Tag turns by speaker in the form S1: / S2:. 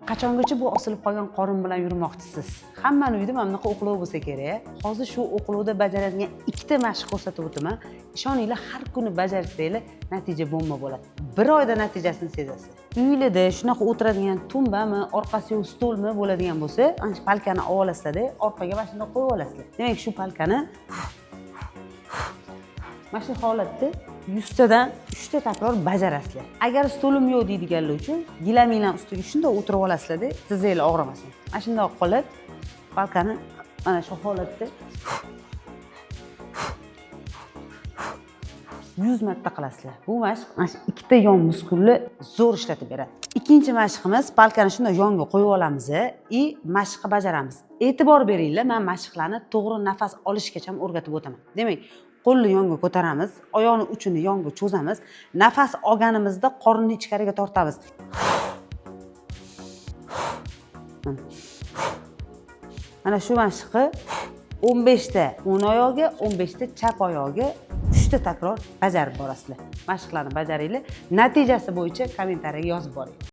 S1: Qachongacha bu osilib qolgan qorin bilan yurmoqchisiz? Hammani uyida mana bunaqa o'qlov bo'lsa kerak. Hozir shu o'qlovda bajaradigan ikkita mashq ko'rsatib o'taman. Ishoninglar, har kuni bajarsanglar, natija bomba bo'ladi. Bir oyda natijasini sezasiz. Uyinglarda shunaqa o'tiradigan tumbami, orqasi yo'q stolmi bo'ladigan bo'lsa, ana shu palkani olib olasizlarda, orqaga mana shunday qo'yib olasizlar. Demak, shu palkani mana shu holatda 100 tadan uchta takror bajarasizlar. Agar stolim yo'q deydiganlar uchun gilaminglar ustiga shundoq o'tirib olasizlarda, tizzanglar og'rimasin. Mana shundoq qilib palkani mana shu holatda 100 marta qilasizlar. Bu mashq mana shu ikkita yon muskulni zo'r ishlatib beradi. Ikkinchi mashqimiz: palkani shunday yonga qo'yib olamiz и mashqni bajaramiz. E'tibor beringlar, man mashqlarni to'g'ri nafas olishgacha ham o'rgatib o'taman. Demak, qo'lni yonga ko'taramiz, oyoqni uchini yonga cho'zamiz, nafas olganimizda qorinni ichkariga tortamiz. Mana shu mashqni 15 ta o'ng oyog'iga, 15 ta chap oyog'iga uchta takror bajarib borasizlar. Mashqlarni bajaringlar, natijasi bo'yicha kommentariyaga yozib boring.